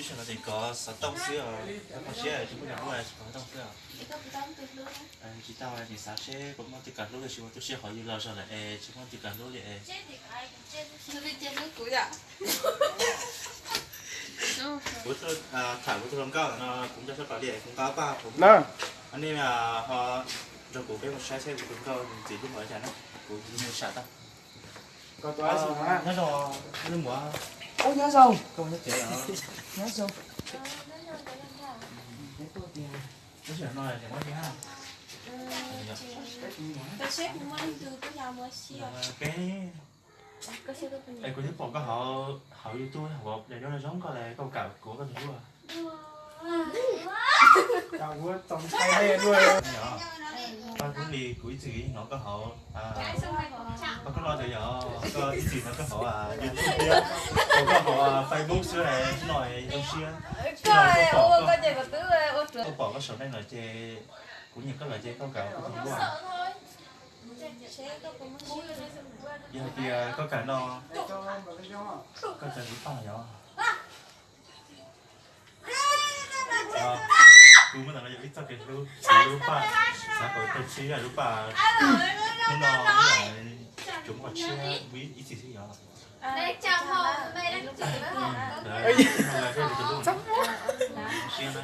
Sij hawm no ces kov xov tooj xwb os, koj siab tsis muaj cov hlub, tsis kov xov tooj xwb os. Tsis tau, ces xav seb puas muaj tus kws hlub li, tsis ua tu siab hov yus los zog lawm es tsis muaj tus kws hlub li es. Kuv tham kuv tus hluas nkauj no, kuv nco sab pas li kuv nqa paj kuv na. Nej ho nrog kuv peb mus saib saib kuv tus nkauj ntxiv lub hauv cas na, kuv mus sam tau. Nyob zoo, nyob zoo, koj nyob tsev los? Nyob zoo. Tab sis no es muab li ha. Peb, es kuv twb pom koj hauv, hauv YouTube hauv daim duab no zoo nkauj li, koj kam kuv ua koj tus hlub? Paj Hmoob Lis, kuv ib txwm hnov koj hauv, koj no ces yog koj ib txwm hnov koj hauv YouTube thiab, koj hauv Facebook xwb no zoo siab. Koj pom koj saum nej lawm ces kuv nyiam koj lawm ces koj kam ua koj tus hlub. Yog hais tias koj kam no, koj txais kuv paj yog. Kuv muab ntawm no yog ib txoj kev hlub, kuv lub paj, xav kom tau tshiab lub paj, hnub no tsuas muaj tshiab ib txhis xwb yog. Siab na.